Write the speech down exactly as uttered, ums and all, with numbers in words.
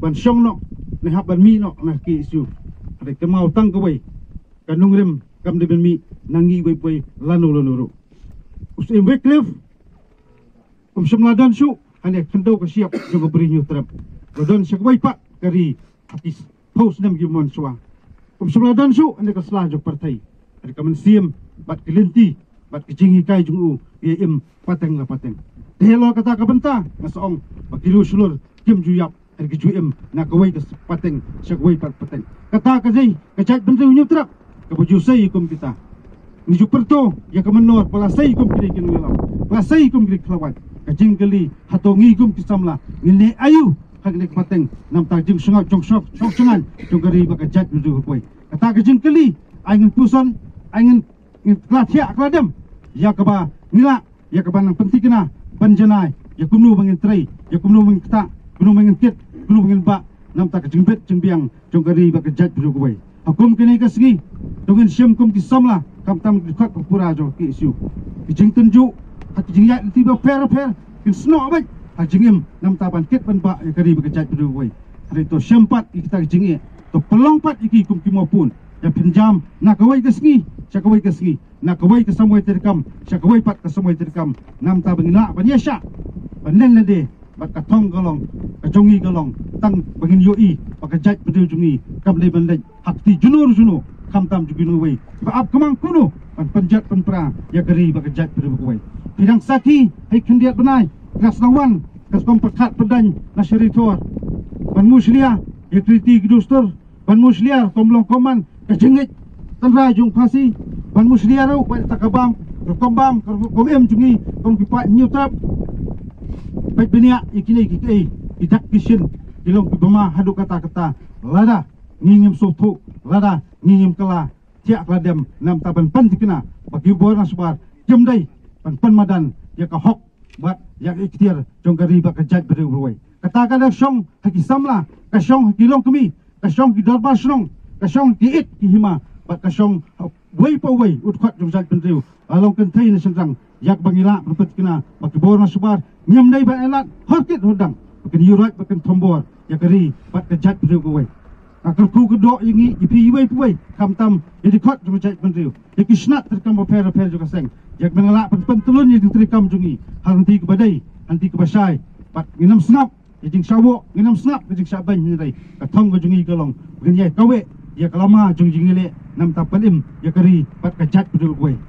ban shong noh, ne hap ban mih noh na K S U. Hynrei ka mawtang kawei, ka nongrim kam dei ban mih na ngi wei wei lano lano ruh. U Syiem Wycliffe um shym la don shuh ha kane ka khyndew ka shyiap jong ka Bri Hynñiewtrep. La don sha kawei pat ka ri ha ki phew snem ki mon shuwa. Um shym la don shuh ha kane ka sla jong ka pyrthei. Ha kane ka mynsiem bad ka lynti bad ka jinghikai jong u, ïa im pateng la pateng. Te halor kata ka bynta nga sa ong ba ki riew shlur kim ju ïap ha ka ju im na kawei ka pateng sha kawei pat pateng. Kata ka dei ka jaitbynriew Hynñiewtrep kaba ju sei kum kita. Ngi ju pyrto ïa ka mynnor ba la sei kum kine ki nongïalam, ba la sei kum kine ki khlawait. Ka jingkylli, hato ngi kum ki samla ngin leh aïu ha kane ka pateng namar ka jingsngewsih jong shong shong shong jong ka ri bad ka jaitbynriew kawei. Kata ka jingkylli ai ngin puson, ai ngin, ngin kla thiah kla dem ïa kaba ngi lah, ïa kaba nang pynthikna ban janai ïa kumno ba ngin trei, ïa kumno ba ngin ktah, kumno ba ngin kit, kumno ba ngin bah namar ka jingbit jingbiang jong ka ri bad ka jaitbynriew kawei. Ha kum kane ka sngi, to ngin shim kum ki samla khamtam ki dkhot ba pura jong ka K S U. Ki jingtynjuh ha ki jingïaid lynti bapher bapher kin snoh beit ha jingim namar ban kit ban bah ïa ka ri bad ka jaitbynriew kawei. Hynrei to shim pat ïa kita ki jingeh, to pynlong pat ïa ki kum ki mawpun. Ïa pynjam na kawei ka sngi sha kawei ka sngi, na kawei ka samoi treikam sha kawei pat ka samoi treikam namar ba ngin lah ban ïashah ban len lade bad ka thong ka long ka jong ngi ka long tang ba ngin ïohi ba ka jaitbynriew jong ngi kam dei ban leit ha kti juno juno khamtam jong kino wei ba ap kmang kumno ban pynjot pynpra ïa ka ri bad ka jaitbynriew kawei. Phi dang sakhi ha ki khyndiat bnai nga sdang wan ka sdang pyrkhat pyrdain na Shirithor ban mushlia ïa ki riti ki dustur ban mushlia rukom long rukom man ka jingngeit tynrai jong phasi ban mushlia ruh ba ta ka bam rukom bam ka rukom im jong ngi kum ki paid Hynñiewtrep. Peit bniah ïa kine ki, ki, ki dak ki shin ki long ki bama haduh katta katta. Lada ngi ngim sngewthuh, lada ngi ngim kylla thiah kylla dem namar ban pynthikna ba ki bor na shabar kim dei ban pynmadan ïa ka hok bad ïa ka ikhtiar jong ka ri bad ka jaitbynriew kawei. Kata ka dang shong ha ki samla, ka shong ha ki longkmie, ka shong ki dorbar shnong, ka shong ki it ki hima bad ka shong ha wei pa wei u dkhot jong jaitbynriew. Ka long kynthei ne shynrang, ïa kaba ngi lah ban pynthikna ba ki bor na shabar ngim dei ban ailad hor kit hor dang ba kin ïuhroit ba kin thombor ïa ka ri bad ka jaitbynriew kawei. Nga kyrkhu kyrdoh ïa ngi, ïa phi iwei pa iwei, khamtam ïa ki dkhot jong ka jaitbynriew, ïa ki shnat treikam bapher bapher jong ka seng, ïa kiba lah ban pyntylun ïa ki treikam jong ngi ha lynti kaba dei, ha lynti kaba shai. Bad ngin ym sngap ïa jingshah woh, ngin ym sngap ïa jingshah beiñ, hynrei ka thong ka jong ngi ka long ba ngin ïai kaweh ïa ka lama jong ka jingïaleh namar ban im ïa ka ri bad ka jaitbynriew kawei.